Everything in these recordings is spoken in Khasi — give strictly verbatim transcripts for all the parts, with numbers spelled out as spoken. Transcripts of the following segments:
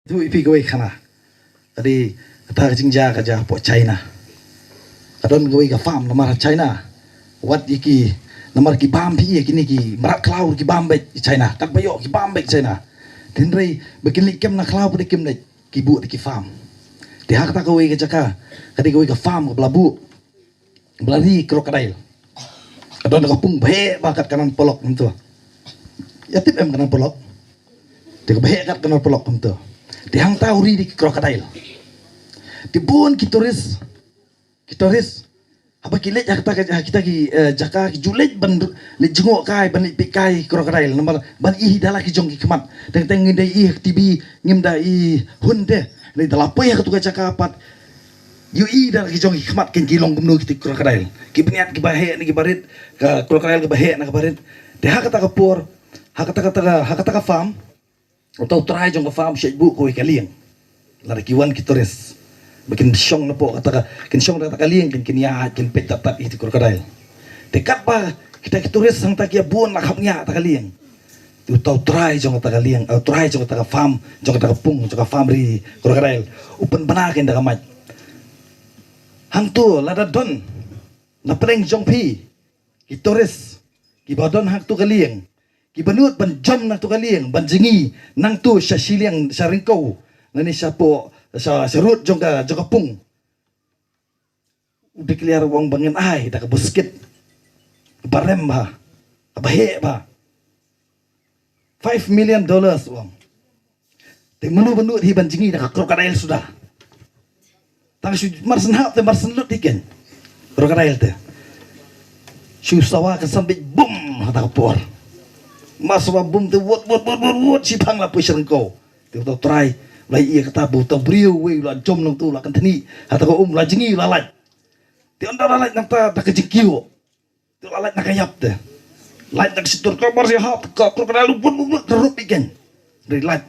Ïathuh ïa phi kawei ka khana. Ka dei kata ka jingjia ka jia hapoh China. Ka don kawei ka farm namar ha China. Wat ïa ki, namar ki bam phi ïa kine ki mrad khlaw ki bam beit China. Katba ïoh ki bam beit China. Hynrei ba kin leit kem na khlaw pat kim leit, ki buh da ki farm. Te ha kata kawei ka jaka ka dei kawei ka farm kaba la buh, ba la ri crocodile. Ka don ka pung ba heh ba kat ka nang polok kumto. Ïa tip em ka nang polok? Te kaba heh kat ka nang polok kumto. Te hangta u ri da ki crocodile. Te bun ki tourist, ki tourist, haba ki leit ha kata ka, ha kita ki, eh, jaka, ki ju leit ban leit jngoh kai, ban leit peit kai crocodile namar ban ïohi da la ki jong ki khmat. Teng teng ngim da ïohi ha ka T V, ngim da ïohi hun te. Leit da la poi ha katu ka jaka pat, ïohi da la ki jong ki khmat, kin ki long kumno kita ki crocodile. Ki bniat kiba heh na kiba rit, ka crocodile kaba heh na kaba rit. Te ha kata ka por, ha kata, kata ka, ha kata ka farm, uta u trai jong ka farm u shait buh kawei ka lieng. Lada ki wan ki tourist ba kin shong napoh kata ka, kin shong da kata ka lieng, kin, kin ïa, kin peit tad tad ïa ki crocodile. Te katba kita ki tourist hangta ki ïa bun la khapngiah kata ka lieng. Te uta u trai jong kata ka lieng, eh, u trai jong kata ka farm, jong kata ka pung, jong ka farm ri crocodile, u pynbna kein da ka mic. Hangto lada don na pdeng jong phi ki tourist kiba don hangto ka lieng, kiba nud ban jom nangto ka lieng, ban jngi nangto sha shiliang, sha ryngkew, lane shapoh, sha, sha rud jong ka, jong ka pung, u declare u ong ba ngan ai da ka buskit ba rem bha, ba heh bha. Five million dollars u ong. Te mano ba nud hi ban jngi da ka crocodile suda? Tang shu marshen hap te marshen lut hi kein crocodile te. Shu sawa kan san bit bum ha kata ka por. Mar sawa bum te wot, wot, wot, wot, wot, shipang la poi sha ryngkew. Te uta u trai u la ïohi ïa kata ba uta u briew uwei u la jom nangto, u la kynthni ha kata ka um, u la jngi, u la lait. Te ynda u la lait nangta da ka jingkyiuh, te u la lait na ka ïap te. Lait na ka shyntur, ka mar sha hap, ka crocodile u bun bun bun ka rup ïa kein. Hynrei lait.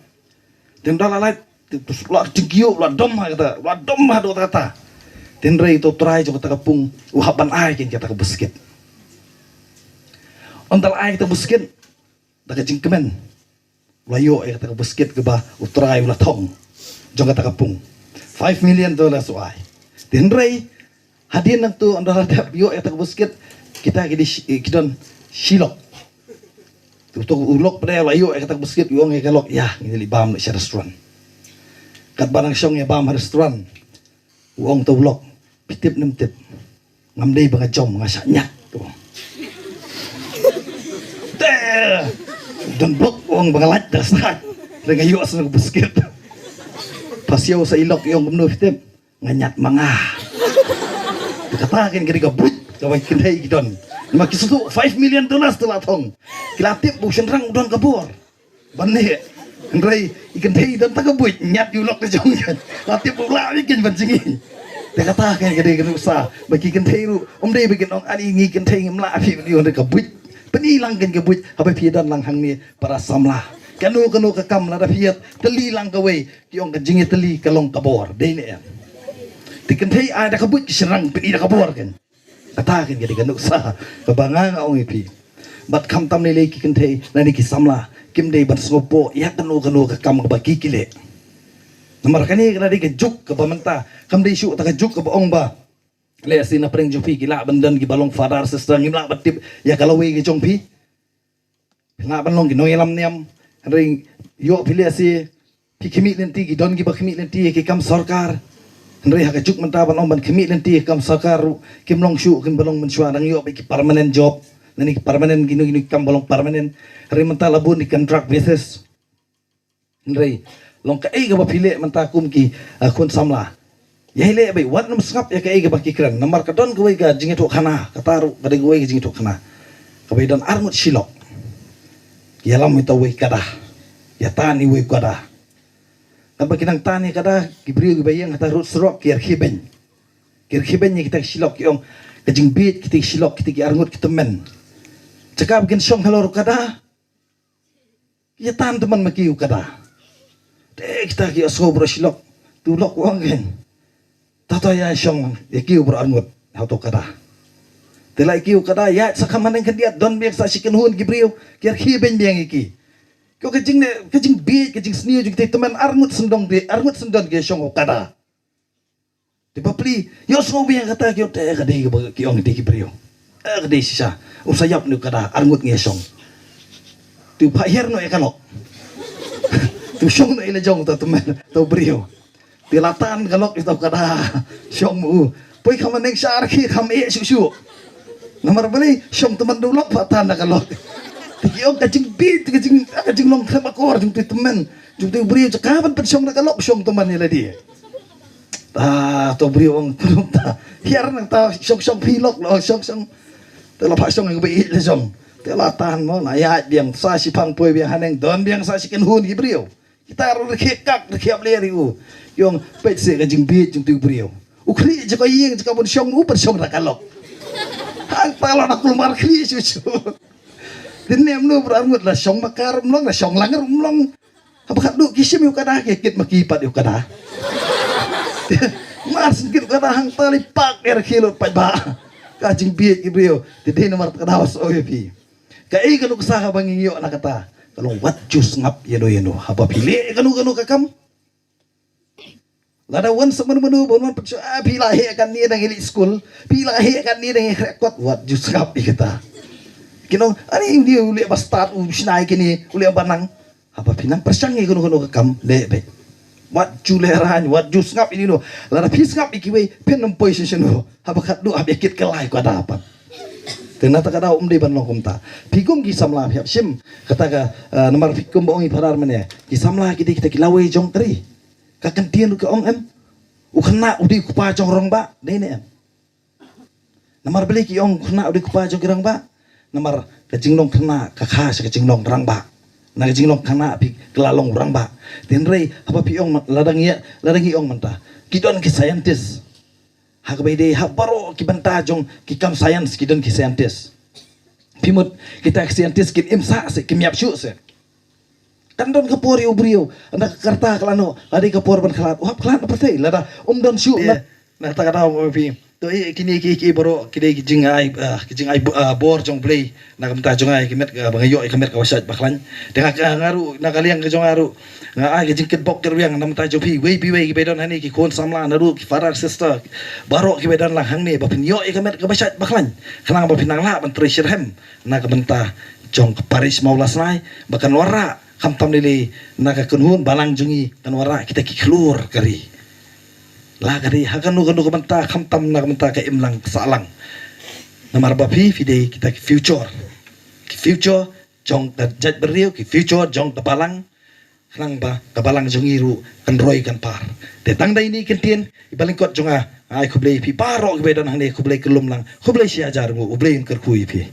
Te ynda la lait te, te u la jingkyiuh, u la dom ha kata, u la dom ha kata kata. Te hynrei uta u trai jong kata ka pung u hap ban ai kein kata ka buskit. Ynda la ai kata ka buskit da ka jingkmen, u la ïoh ïa kata ka buskit kaba u trai u la thong jong kata ka pung. Five million dollars u ai. Te hynrei hadien nangto ynda la dep ïoh ïa kata ka buskit, kita ki dei shi-, ki don shi lok. Te uto u lok pat u la ïoh ïa kata ka buskit, u ong ïa ka lok, ïa, ngin ïa leit bam sha restaurant. Katba nang shong ïa bam ha restaurant, u ong uta u lok, phi tip nem tip, ngam dei ba nga jom, nga shah ñiat, u ong. Te don blok u ong ba nga lait da sat, hynrei nga ïoh shuh ka buskit. Pasiaw sa i lok, i ong kumno phi tip? Nga ñiat ma nga. Te kata kein ka dei ka buit kaba ki kynthei ki don. Namar ki sngewthuh five million dollars te la thong. Ki la tip ba u shynrang u don ka bor ban neh. Hynrei i kynthei don tang ka buit, ñiat ïa u lok te jong kein. La tip ba u lah ïa kein ban jngi. Te kata kein ka dei ka nuksa ba ki kynthei ruh, ym dei ba kin ong ani ngi kynthei ngim lah phi, hynrei ka buit. Pyni lang kein ka buit haba phi don lang hangne para samla. Kano kano ka kam lada phi ïa tylli lang kawei, ki ong ka jingïatylli ka long ka bor. Dei ne em? Te kynthei ai da ka buit, ki shynrang pyni da ka bor kein. Kata kein ka dei ka nuksa kaba nga nga ong ïa phi. Bad khamtam lei lei ki kynthei lane ki samla kim dei ban sngewpoh ïa kano kano ka kam kaba ki ki leh. Namar kane ka la dei ka juk kaba mynta, kam dei shuh kata ka juk kaba ong ba lehse na pdeng jong phi ki lah ban don kiba long father, sister, ngim lah ban tip ïa ka lawei ka jong phi. Phi lah ban long ki nongïalam niam, hynrei ïoh phi lehse phi khmih lynti, ki don kiba khmih lynti ïa ki kam sorkar. Hynrei ha ka juk mynta ban ong ban khmih lynti ïa ki kam sorkar ruh kim long shuh, kim ba long mynshuwa, dang ïoh beit ki permanent job lane ki permanent, kino kino ki kam ba long permanent. Hynrei mynta la bun ki contract basis. Hynrei long kaei kaba phi leh mynta kum ki, ah, khun samla, ïai leh beit, wat nym sngap ïa kaei kaba ki kren. Namar ka don kawei ka jingïathuhkhana, kata ruh ka dei kawei ka jingïathuhkhana, kaba ïadon arngut shi lok. Ïalam ïa uta uwei u kada, ïa tan ïa uwei u kada. Katba ki nang tan ïa kada, ki briew kiba ïeng ha kata rud surok ki ïarkhie beiñ. Ki ïarkhie beiñ ïa kita ki shi lok, ki ong ka jingbieit kita ki shi lok, kita ki arngut ki tymmen. Jaka ba kin shong halor u kada, ïa tan tymmen ma ki u kada. Te kita ki ïohsngew baroh shi lok. Te u lok u ong kein, to to ïa shong ïa ki u baroh arngut ha uto u kada. Te la ïa ki u kada ïaid sa kham haneng khyndiat, don biang sa shi kynhun ki briew ki ïarkhie beiñ biang ïa ki. Ki ong ka jing ne, ka jingbieit, ka jingsniew jong ki tymmen, arngut sendong de, arngut sendon ki shong u kada. Te bapli, ïohsngew biang kata ki ong te ka dei kaba ki ong dei ki briew. Eh, ka dei shisha. Um sa ïap ne u kada, arngut ngi shong. Te u phah hiar noh ïa ka lok. Te u shong noh ïa la jong uta tymmen, uta u briew. Te la tan ka lok ïa uta u kada. Shong ma u. Poi kham neng shar ki kham eh shuh shuh. Namar balei shong tymmen da u lok phah tan da ka lok. Te ki ong ka jingbieit, ka jing, ka jinglong khlem akor jong uta u tymmen. Jong uta u briew jaka ban pynshong da ka lok shong tymmen ïa lade. Ta, to briew ong, ta. Hiar nang ta, shong shong phi lok, lo, shong shong. Te la phah shong ïa ka ba ïeit la shong. Te la tan mo, la ïaid biang, sa shi phang poi biang haneng, don biang sa shi kynhun ki briew. Kita ruh rkhie kak, rkhie ap ler ïa u. Ki ong, peit seh ka jingbieit jong uta u briew. U khlieh jaka ïing, jaka ban shong, u pynshong da ka lok. Hangta la na kulmar khlieh shuh shuh. Te ne mno bra ngut la shong ma kar mlong, la shong lang rum mlong. Haba khatduh ki shim ïa u kada ki kit ma ki pat ïa u kada. Mar sngewkit u kada hangta li pak er khie lut paidbah. Ka jingbieit ki briew. Te dei namar kata ka daw sngewbha ïa phi. Kaei kano ka sa kaba ngi ïoh na kata. Ka long wat ju sngap ïano ïano. Haba phi leh kano kano ka kam. Lada wan sa mano mano ban wan pynshong, ah, phi la heh katne dang ïaleh skul, phi la heh katne dang ïakhreh kot, wat ju sngap ïa kata. Ki ong, ani uni u leh ba stad, u shna ïa kine, u leh ba nang. Haba phi nang pyrshang ïa kano kano ka kam, leh beit. Wat ju lehraiñ, wat ju sngap ïano ïano. Lada phi sngap ïa kiwei, phin ym poi sha shano. Haba khatduh hap ïa kit kylla ïa u kada pat. Te na kata ka daw um dei ban long kumta. Phi kum ki samla phi hap shim. Kata ka, eh, namar phi kum ba ong i Phadar mynne. Ki samla ki dei kita ki lawei jong ka ri. Ka kyntien ruh ka ong em. U khynnah u dei u kpa jong rangbah, dei ne em. Namar balei ki ong u khynnah u dei u kpa jong ki rangbah. Namar ka jinglong khynnah ka kha sha ka jinglong rangbah. Na ka jinglong khynnah phi kylla long rangbah. Te hynrei haba phi ong ma-, lada ngi, lada ngi ong mynta. Ki don ki scientist. Ha kaba ïadei ha baroh ki bynta jong ki kam science ki don ki scientist. Phi mut kita ki scientist kim im sah seh, kim ïap shuh seh. Kan don ka por ïa u briew, na ka rta ka la noh, la dei ka por ban khlad, u hap khlad na pyrthei, lada um don shuh na. Na kata ka daw phi. To, eh, kine ki, ki baroh ki dei ki jingai, ah, ki jingai, ah, bor jong U Blei. Na ka bynta jong nga ïa ka met, ah, ba nga ïoh ïa ka met kaba shait ba khlaiñ. Te nga, nga ruh, na ka liang ka jong nga ruh. Nga ai ka jingkitbok kitrwiang na ka bynta jong phi, wei pa wei kiba don hangne, ki khun samla naduh ki father sister. Baroh kiba don lang hangne, ba phin ïoh ïa ka met kaba shait ba khlaiñ. Khnang ba phin nang lah ban trei shitrhem. Na ka bynta jong ka parish Mawlasnai, ba kan wanrah, khamtam lei lei, na ka kynhun balang jong ngi, kan wanrah kita ki khlur ka ri. La ka ri, ha kano kano ka bynta, khamtam na ka bynta ka imlang sahlang. Namar ba phi, phi dei kita ki future. Ki future jong ka jaitbynriew, ki future jong ka balang. Khnang ba ka balang jong ngi ruh kan roi kan par. Te tang da ine i kyntien, i ba lyngkot jong nga, ai khublei phi baroh kiba don hangne, khublei kyllum lang, khublei shi hajar nguh, U Blei un kyrkhu ïa phi.